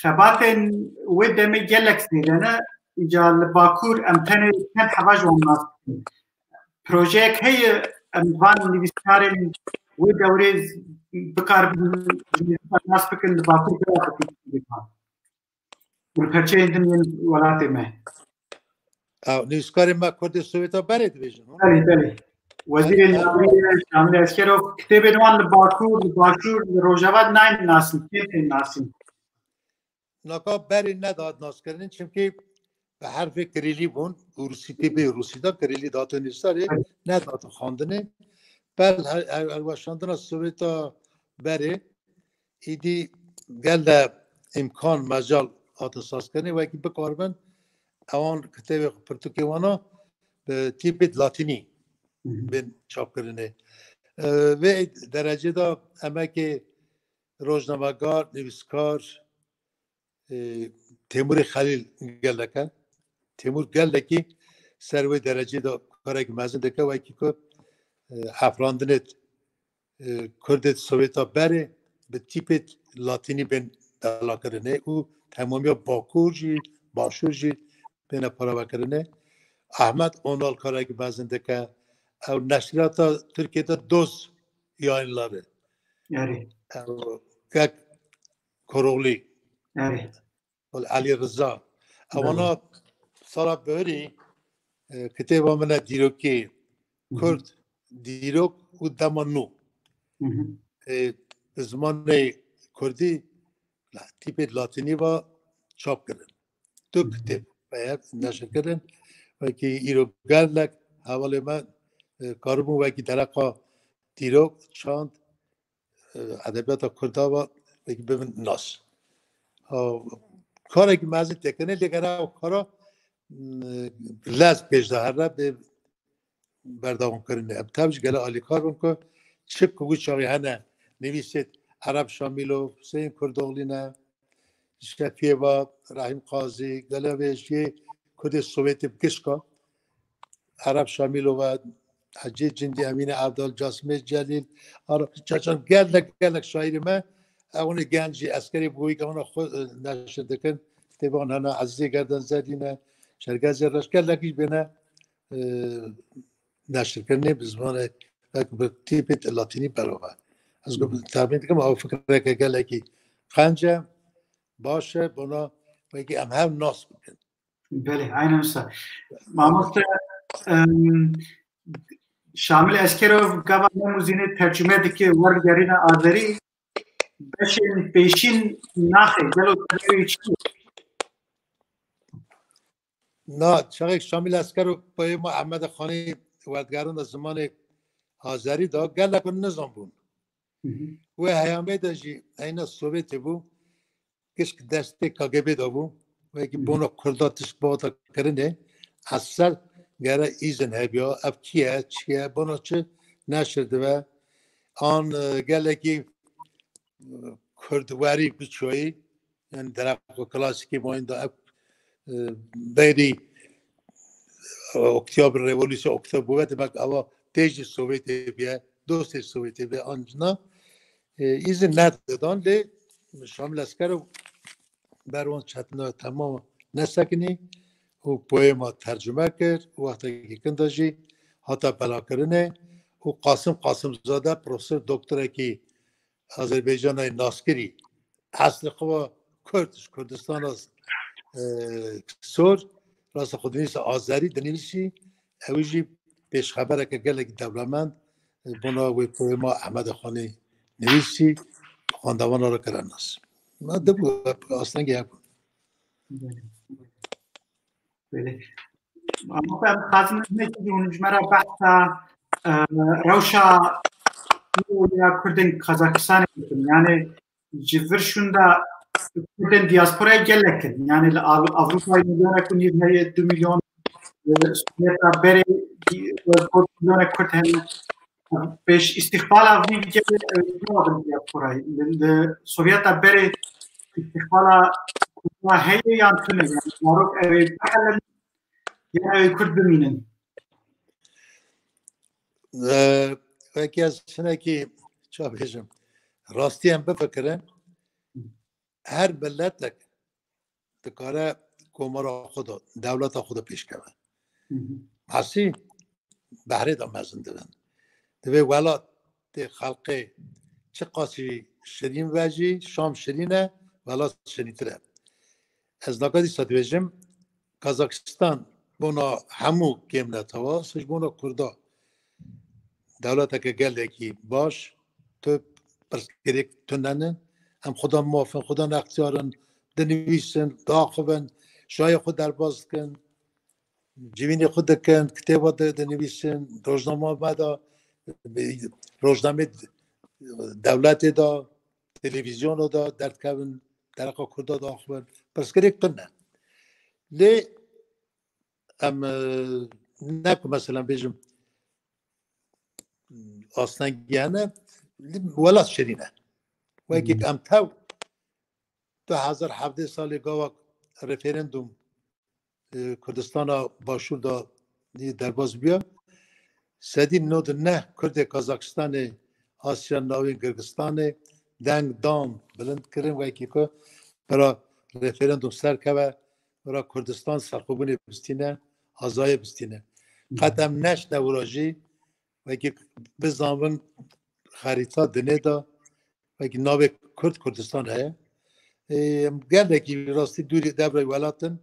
xebatên wê demê gelek zêde ne. Îca li Bakur em tenê çend heva ji wan nas dikin. Projeyek heye em van nivîskarên wê dewrê bikaribin nas bikin li Bakur gelek bikin. Li perçeyên din yên welatê me. Ew nivîskarê me Kurdê Sovyeta berê dibêjin, ha? Belê, belê. Wezîrê Navî Şamil Eskerov, kitêbên wan li Bakur, li Başûr, li Rojava nayên nasîn, kêm tên nasîn. Naka berê nedat naskirin, çimkî bi herfê kirîlî bûn, û rûsî tê bê rûsî de kirîlî date nivîsarê, nedat xwendinê. Bel her, her, helweşandina Sovyeta berê, îdî gel de îmkan, mecal hate sazkirinê, wekî bikaribin, ewan kitêbê xwe, pirtûkê wana bi tîpê latînî bên çapkirinê. E, vê derecê de emekê rojnamegar, nivîskar, e, Têmûrê Xelîl gelek e. Têmûr gelekî ser wê derecê de karek mezin dike, wekî ku, e, efrandinê, e, Kurdê Sovyeta berê bi tîpê latînî bên belakirinê û temamiya Bakur jî, Başûr jî bêne paravekirinê. Ahmet Onal karek mezin dike. Ew neşriyata Tirkiyê de Doz Yayınları. Erê. Ew kek Koroğlu. Erê. Wal Elî Riza. Ewana sala berî, e, kitêba min e dîrokê Kurd, dîrok û dema nû. E, bi zimanê kurdî, la-, tîpê latînî va çap kirin. Du kitêb heye neşir kirin. Wekî îro gelek hevalê me, e, karibûn wekî dereqa dîrok, çand, e, edebiyata Kurda ve pek bibin nas. Ha, Karekî mezin têkine lê gere ew kara, mm, lez pêş de here bê berdewamkirinê. Em tev ji gele alîkar bin ku çi ku wî çaxî hene nivîsêt Ereb Şamîlov, Huseyîn Kurdoğlî ne, Şefiyê va, Rahîm Qazî, gele vê jiyê Kurdê Sovyetê bi gişka, Ereb Şamîlov e, Hecî Cindî, Emîne Evdal, Casimê Celîl, Arif Çaçan, gelek, gelek şaîrê me, ew hûnê genc jî eskerê bi wî kevana xwe, e, neşir dikin. Tê van hene Ezîzê Gerden Zedî ne, Şergezê Reş, gelekî bêne, e, neşirkirinê bi zimanê wek bi tîpê latînî berava. Ez gu-, Hı hı. Tahmin dikim ew fikreke gelekî qenc e, baş e, bona wekî em hev nas bikin. Belê, aynen wisa. Mamoste, em, Şamil Eskerov gava Nemuzînê tercüme dike, werdigerîne Azerî, beşên pêşîn naxê, gelo sebebê çi ye? Na, çaxek Şamil Eskerov poema Ehmedê Xanî werdigeranda zimanê Azerî da, gelek hûn nizanbûn. Hı hı. Wê heyamê de jî heyna Sovyetê bû, gişk destê K G B de bû. Wekî Hı hı. Bona Kurda tişt bata kirinê, eser gere îzin hebiya, ev kî ye, çi ye, bona çi neşir dibe. An, e, gelekî, e, Kurd werî biçoyî, yani dereqo klasîkî mayîn de ev, e, berî, e, Oktyabrê, Revolûsya Oktyabrê bû, demek ava tê jî Sovyetê bûye, dostê Sovyetê bûye, an jina, e, îzin nedidan, lê Şamil Eskerov ber wan çetina temam nesekinî û poema tercüme kir, wextekî kin de jî hate belakirinê û Qasim Qasimzade, profesor doktorekî Azerbaycanê naskirî, eslê xwe Kurd, ji Kurdistana, e, sor, rasta xwe dinivîse Azerî, dinivîsî, ew jî pêşxebereke gelekî dewlemend, e, bona wê poema Ehmedê Xanî nivîsî, xwendevana re kire nas. Ma dibû, astengî hebû. Belê. Ama em dixwazin hinekî hûn ji me re behsa, e, rewşa ya Kurdên Kazakistanê bikin. Yani ji vir şûnda Kurdên diasporayê gelek in. Yani li Av-, Avrupayê milyonek û nîv heye, du milyon, e, Sovyeta berê, e, milyonek Kurd hene. Pêş îstîqbala vî gelê, e, çawa bin diasporayê? Li, li Sovyeta berê îstîqbala Kurda heye yan tune? Yani zarok ew ê bihelin yan ew ê Kurd bimînin? Ee, wekî ez hinekî, ça bêjim, rastî em bifikirin, her miletek dikare komara xwe de, dewleta xwe de pêş keve. Hı hı. Hesî behrê de mezin dibin. Divê welatê xelkê çiqasî şirîn ve jî, şam şirîn e, welat şirîntir e. Ez naka dîsa dibêjim, Kazakistan bona hemû kêm netewa, sej bona Kurda. Dewleteke gelekî baş, tu pirsgirêk tune ne. Em xudan maf in, xudan extiyar in, dinivîsin, diaxivin, şayê xwe derbas dikin, civînê xwe dikin, kitêba di-, dinivîsin, rojnama me de, rojnamê dewletê de, televîzyona de derdikevin, dereqa Kurda diaxivin. Pirsgirêk tune. Lê em, e, ne ku, mesela, bêjim, astengî hene, welat şirîn e. Wekî Hmm. em tev du hezar hevdeh salê gava referandum, e, Kurdistana Başûr de derbas bûye. Sedî nod û neh Kurdê Kazakistanê, Asya Navîn, Girgistanê deng dan, bilind kirin, wekî ku bira referandum serkeve, bira Kurdistan serxwebûnê bistîne, azayê bistîne. Qet em neşne wira jî, wekî bizanbin xerîta dinê de, wekî navê Kurd Kurdistan heye. Ê, em gelekî rastî dûrî devrê welat in.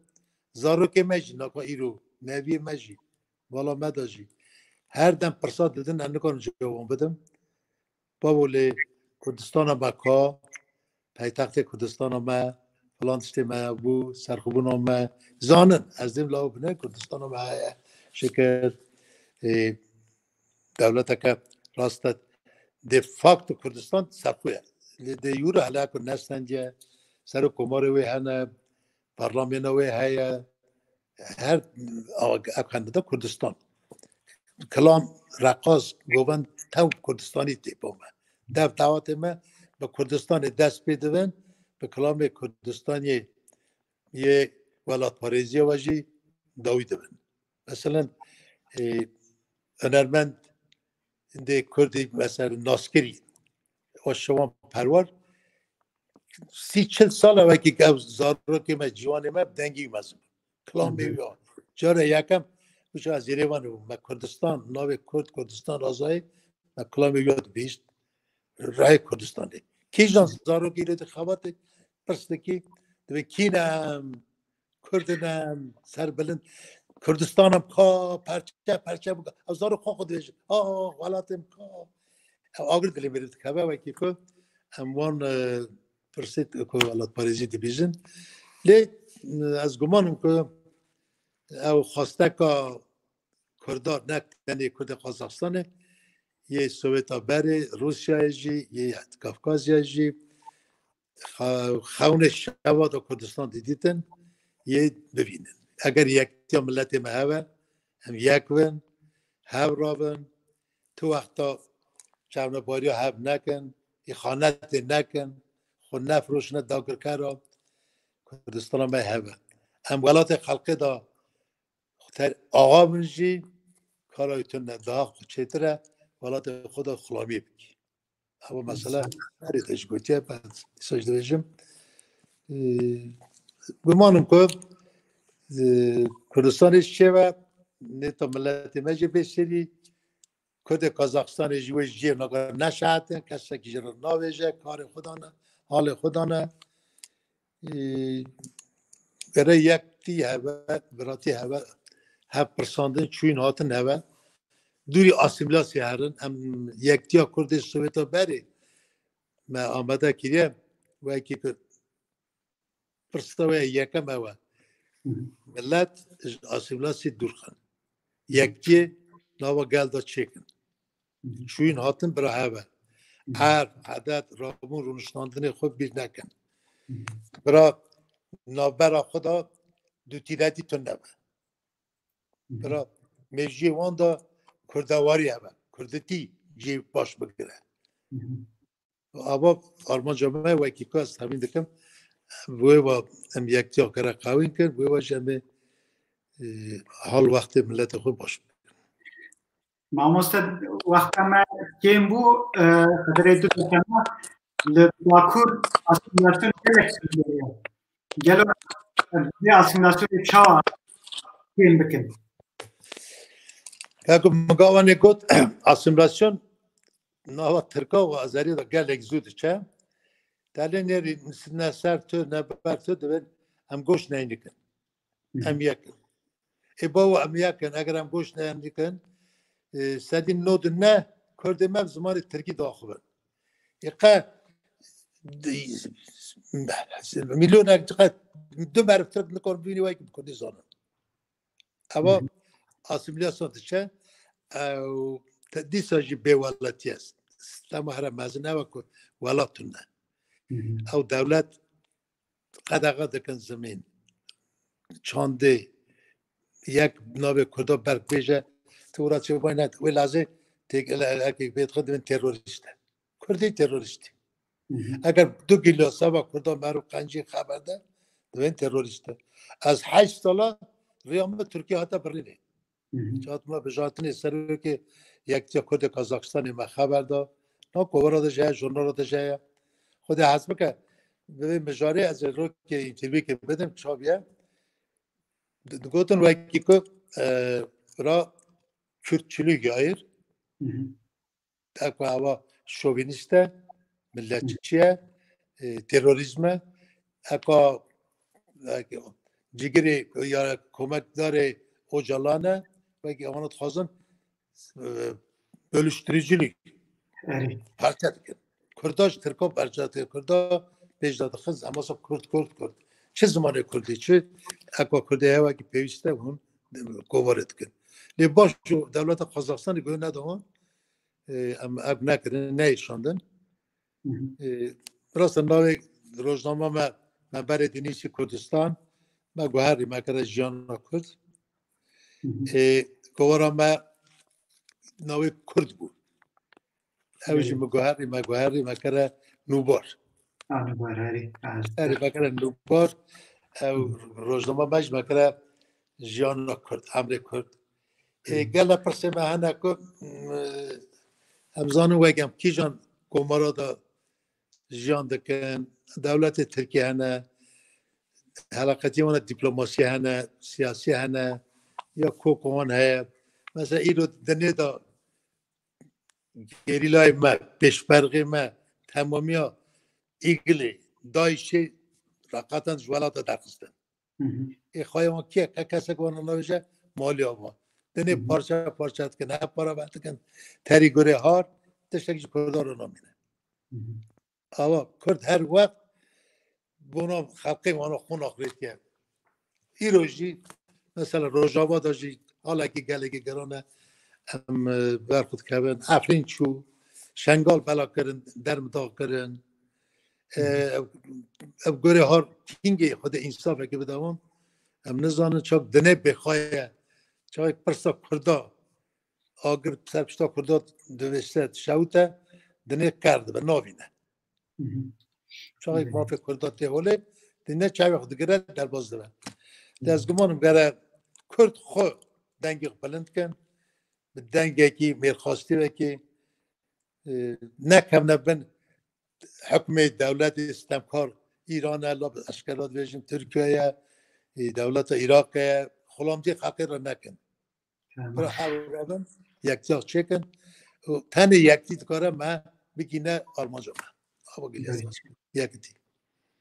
Zarokê me jî, naka îro, neviyê me jî, vala me de jî. Her dem pirsa didin, em nikarin cewan bidim. Bavo, lê Kurdistana me ka, paytextê Kurdistana me, filan tiştê me bû, serxwebûna me, zanin, ez dêm law bine, Kurdistana me heye, şikir, ê, dewleteke rast e, de facto Kurdistan serxwe ye. Lê de jure hele ku nestendiye, serok komarê wê hene, Parlamento wê heye, her ev xendi de Kurdistan. Kilam, reqas, govend tew Kurdistanî tê bo me. Dev dawetê me bi Kurdistanê dest pê dibin, bi kilamê Kurdistanê yê welatparêziya we jî dawî dibin. Meselen, e, hunermendê Kurdî, mesela naskirî, o Şewan Perwer, sî çil sal e wekî ev zarokê me, ciwanê me bi dengî wî mezin bû. Kilamê wî ya. Cara yekem, wisa ez ê rê ve bûm. Me Kurdistan, navê Kurd, Kurdistan Azayî, me kilamê wî ya dibîst. Rayê Kurdistanê. Kîjan zarokî lê dixebatê, pirs dikî, divê kî ne em, Kurd in em, serbilind. Kurdistanê ka, perçe, perçe bika. Ew zarok xwe xwe dibêjin. Ah, welatê min ka. Ew agir dilê mirî dikeve, wekî ku em wan, e, pirsê ku welatparêzî dibîjin. Lê, e, ez guman im ku ew xwesteka Kurda, ne tenê Kurdê Qazaxistanê, yê Soweta berê, Rûsyayê jî, yê Kafkazyayê jî, xe-, xewnê şeva de Kurdistan didîtin, yê bibînin. Eger yektiya miletê me hebe, em yek bin, hev rabin, tu wexta çavnebariya hev nekin, îxanetê nekin, xwe nefroşine dagirkera Kurdistana me hebe. Em welatê xelkê de ter axa bin jî, kara wî tune daha çêtir e, welatê xwe de xulamiyê bikî. Ew mesela herî te ji gotiye, ben dîsa jî dibêjim. Ee, gumanim ku, e, Kurdistanê ji çê ve nêta miletê me jî bê serî, Kurdê Kazaxistanê jî wê ji cihê nagare neşehetin, kesekî ji re navêje, karê xwe dane, halê xwe dane. Ee, gere yektî hebe, biratî hebe, hev pirsandin, çûyîn hatin heve. Dûrî asîmîlasyê herin, em yektiya Kurdê Soweta berê me amade kiriye, wekî ku pirsa we yekem ew e. Hı hı. Milet ji asîmîlasyê dûr xin. Yektiyê nava gel de çêkin. Hı hı. Çûyîn hatin bira heve. Hı hı. Erf, edet, rabûn, rûniştandinê xwe bîr nekin. Hı hı. Bira navbera xwe de dutîletî tune be. Hı hı. Bira mêjiyê wan de kurdewarî hebe. Kurditî cihê baş bigire. Hı hı. Ava armanca me wekî ku ez temîn dikim, wê ve em yektiya kere qewîn kir, wê ve jî em ê, e, hal wextê milletê xwe baş bikin. Mamoste, wexta me kêm bû, e, qederê du deqe me li Bakur asîmîlasyon gelek zû ye. Gelo, e, vê asîmîlasyonê çawa kêm bikin? Wekî min gavanê got, asîmîlasyon nava Tirka û Azerî de gelek zû diçe. Te lê nêrî ne ser tu, ne ber tu, divên em goş neynikin. Hı hı. Em yek in. Ê bawo em yek in, eger em goş neynikin, e, sedî nod ne, Kurdê me bi zimanê Tirkî diaxivin. Ê qe, milyonek, qe du meriv Tirk nikarin bibînin wekî bi Kurdî zanin. Eva, hı hı, asîmîlasyon diçe, ew te-, dîsa jî bêwelatî ye. Sitema here mezin ew e ku welat tune. Hı hı. Ew dewlet qedexe dikin zimîn, çandê, yek navê Kurda berk bêje, tu wira çi bay ne, wê lazê têk-, erkek bê dixin, divên terorîst e. Kurdî terorîstî. Hı hı. Eger du kîlo seba Kurda meriv qencî xeber de, divên terorîst e. Ez heşt sala riya min Tirkiye hate birînê. Hı hı. Çat me bijartinê serokê Yektiya Kurdê Kazaxistanê me xeber da. Na kovara de jeye, jurnala de jeye. Xwedê hez bike, bi vê mijarê ez ê rokê întîrbîkê bidim, çaviye. Di-, digotin wekî ku, e, ra Kürtçülük yayır. Hı hı. Eko ava şovinîst e, milletçî ye, e, terorîzm e. Eko, e, cigirê ya komekdarê Ocalan e, wekî ewana dixwazin, e, bölüştürücülük, erê, parçe dikin. Kurda ji Tirka parçe dikin. Kurda pêş de dixin, em wisa Kurd, Kurd, Kurd. Çi zimanê Kurdî, çi eko Kurdê hewa ki pêwîst e, hûn kovarê dikin. Lê baş û dewleta Kazaxistanê guh neda hûn, e, em ev nekirin, neyşandin. Hı hı. E, rast e, navê rojnama me, me berê dinîsî Kurdistan, Me guherî, me kire jiyana Kurd. Ê, kovara me navê Kurd bû. Ew jî mi guherî, me guherî, me kire nûbar. Erê, me kire nûbar. Ew rojname me jî me kire jiyana Kurd, emrê Kurd. Ê, gele pirsê me hene ku, m, em zanin wek em kîjan komara de jiyan dikin, dewletê Tirkiyê hene, heleqetiyê wan dîplomasî hene, siyasî hene, ya koka wan heye. Mesela îro dinê de gerîlayê me, pêşmergê me, temamiya Îgilê, DAIŞê reqetan ji welata derxistin. Ê xwaya wan kî ye? Ke kesek wan nabêje malî ava. Dinê parçe parçe dikin, hep para vet dikin. Terî gurê har, tiştek ji Kurdan re namîne. Awa Kurd her wext bona xelqê wana xwe naxirêtiye. Îro jî mesela Rojava de jî halekî gelekî giran e. Em, e, ber xwe dikevin. Efrîn çû, Şengal bela kirin, dermdax kirin. E, ev, ev gorê har kîngê Xwedê însafekê bide wan. Em nizanin çak dinê bêxaye. Çavek pirsa Kurda agir ser pişta Kurda divêste, dişewite, dinê ker dibe, navîne. Çaxê mafê Kurda tê holê, di ne çavê xwe digire, derbas dibe. Lê ez gumanim gere Kurd xwe dengê xwe bilind kin, bi dengekî mêrxastî wekî, e, nekevne bin hukmê dewletê stemkar Îran e, la bi eşkera dibêjin Tirkiye ye, e, dewleta Iraqê ye, xulamdî xelkê re nekin. Bira hev rabin, yektiya çêkin. Û tenê yektî dikare me bigîne armanca me. Ava gilî ez Belê. Yekitî.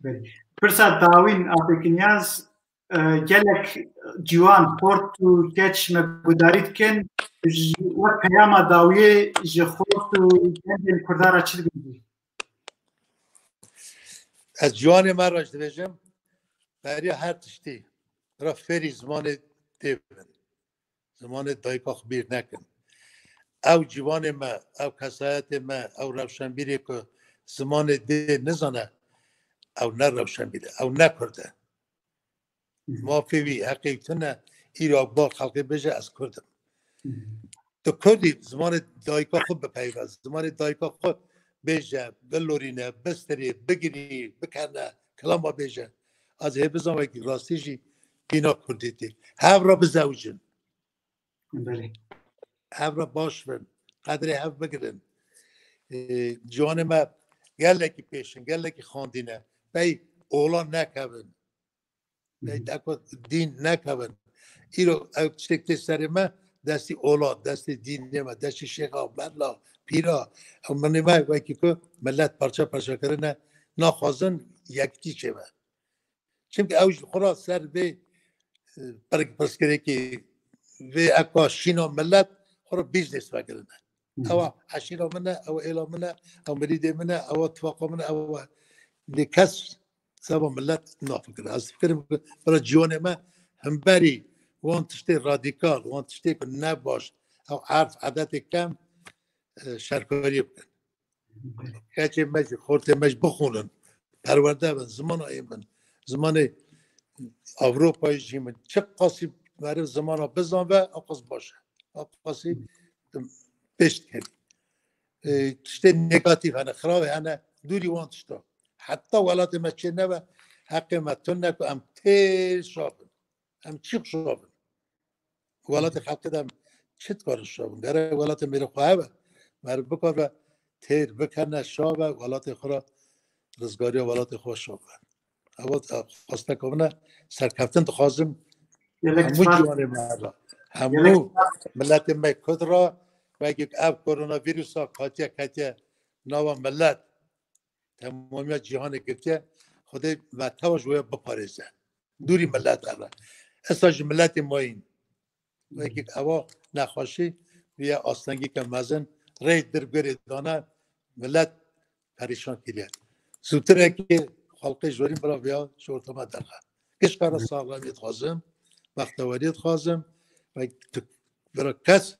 Belê. Pirsa dawîn, Apê Kinyaz, e, gelek ciwan, xort û keç me gudarî dikin. Ji, wek peyama dawiyê ji xort û gencên Kurdan re çi dibêjî? Ez ciwanê me re jî dibêjim, beriya her tiştî, bira fêrî zimanê dê bin. Zimanê dayika xwe bîr nekin. Ew ciwanê me, ew kesayetê me, ew rewşenbîrê ku zimanê dê nizane, ew ne rewşenbîr e, ew ne Kurd e. Mafê wî, heqê wî tune, îro ba xelkê bêje, ez Kurd im. Tu Kurdî, zimanê dayika xwe bipeyve, zimanê dayika xwe bêje, bilorîne, bistirê, bigirî, bikerne, kilama bêje. Ez hê bizan wekî rastî jî bîna Kurdî tê. Hev re bizewicin. Belê. Hev re baş bin. Qedrê hev bigirin. Ee, ciwanê me gelekî pêşin, gelekî xandîne. Bey ola nekevin. Bey deko dîn nekevin. Îro ew tiştek tê serê me, destî ola, destî dînê me, destî şêxa, mela, pîra. Ew minê me wekî ku millet parça parça kirine, naxwazin yekîtî çêbe. Çimkî ew ji xwe re ser vê, e, pirsgirêkê, vê eka şîna millet xwe re bîznês vekirine. Ewa eşîra min e, ewa êla min e, ew mirîdê min e, ewa tifaqa min e, ewa lê kes seba millet nafikire. Ez difikirim ku bira ciwanê me himberî wan tiştê radîkal, wan tiştê ku ne baş, ew erf, edetê kem, e, şerkariyê bikin. Keçê me jî, xortê me jî bixwînin, perwerde bin, zimana ê bin, zimanê Ewropayê jî min. Çi qasî meriv zimana bizanve, ew qas baş e. Ew qasî pêş dikerî. E, tiştê negatîf hene, xirabê hene, dûrî wan tişta. Heta welatê me çê nebe, heqê me tune ku em têr şa bin. Em çî xwe şa bin? Welatê xelkê de em çi dikarin şa bin? Gere welatê mêrê xwe hebe. Meriv bikare têr bikene şa be, welatê xwe re, rizgariya welatê xwe şa be. Ewa xwesteka min e, serkeftin dixwazim Gelek hemû spas. Ciwanê me re. Hemû Gelek spas. Miletê me Kurd re, wekî ev koronavîrusa hatiye ketiye nava milet, temamiya cîhanê girtiye, Xwedê me tewa ji wê biparêze. Dûrî milet hebe. Esa ji miletê mayîn. Wekî ewa nexweşî viye astengîke mezin rê dir gurê dane, milet perîşan kiriye. Zûtirekê xelqê jorîn bira viya ji ortama derxe. Gişka re saxlemiyê dixwazim, bextewariyê dixwazim ve tu bira kes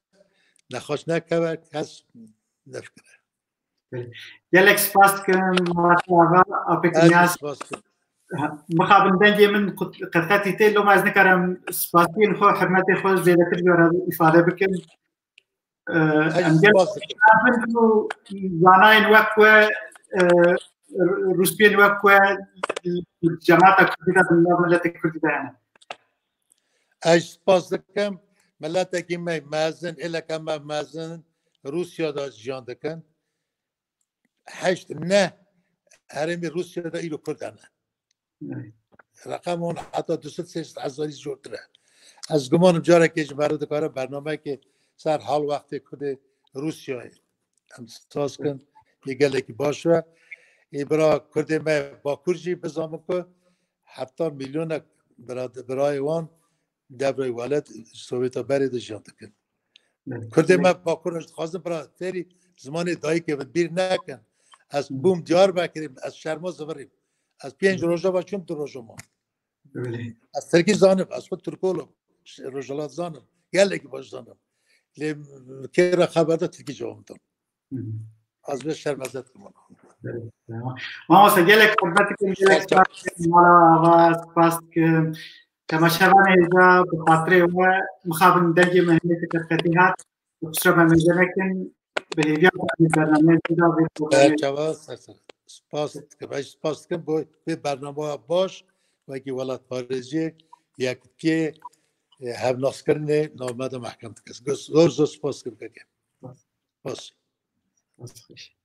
nexweş nekeve, kes nefikire. Gelek spas dikim, Mate Ava, Apê Kinyaz. Ez spas dikim. Mixabin dengê min qet-, qetqetî tê, loma ez nikarim spasiyên xwe, hurmetê xwe zêdetir ji we re îfade bikim. Em gelek spas dikim. Em ku zanayên wek we, e, rûspiyên wek we, cemaata Kurdî de, di nav milletê Kurdî de hene. Ez spas dikim. Miletekî me mezin, êleke me mezin Rûsya de jiyan dikin. Heşt neh herêmê Rûsya de îro Kurd hene. Reqem wan heta du sed sê sed hezarî jortir e. Ez gumanim carekê ji me re dikare bernameyekê ser hal wextê Kurdê Rûsyayê em saz kin. Yê gelekî baş e. Ê bira Kurdê me Bakur jî bizanin ku heta milyonek bira-, birayê wan devrê welat Sovyeta berê de jiyan dikin. Kurdê me Bakur, ez dixwazim bira fêrî zimanê dayikê min bîr nekin. Ez bûm Diyarbekirî, ez şerma zivirîm. Ez pênc roja ve çûm, du roja mam. Ez tirkî zanim, ez xwe Tirkolog, Rojhilat zanim. Gelekî baş zanim. Lê kê re xeber de tirkî cewab dan. Ez vê şermezet dikim. Mamoste, gelek hurmet dikim, gelek spas dikim, mala ava spas dikim. Temaşevanê hêja, bi xatirê we, mixabin dengê me hinekî qetqetî hat. Bi qisra me mêze nekin, bi hêviya bernameyê jî da vê programê. Çawa ser ser. Spas dikim, ez spas dikim bo vê bernameya baş, wekî welatparêziyê, yekitiyê, e, hevnaskirinê navmeda mehkem dike. Zor, zor spas dikim kekê. Spas. Spas xweş.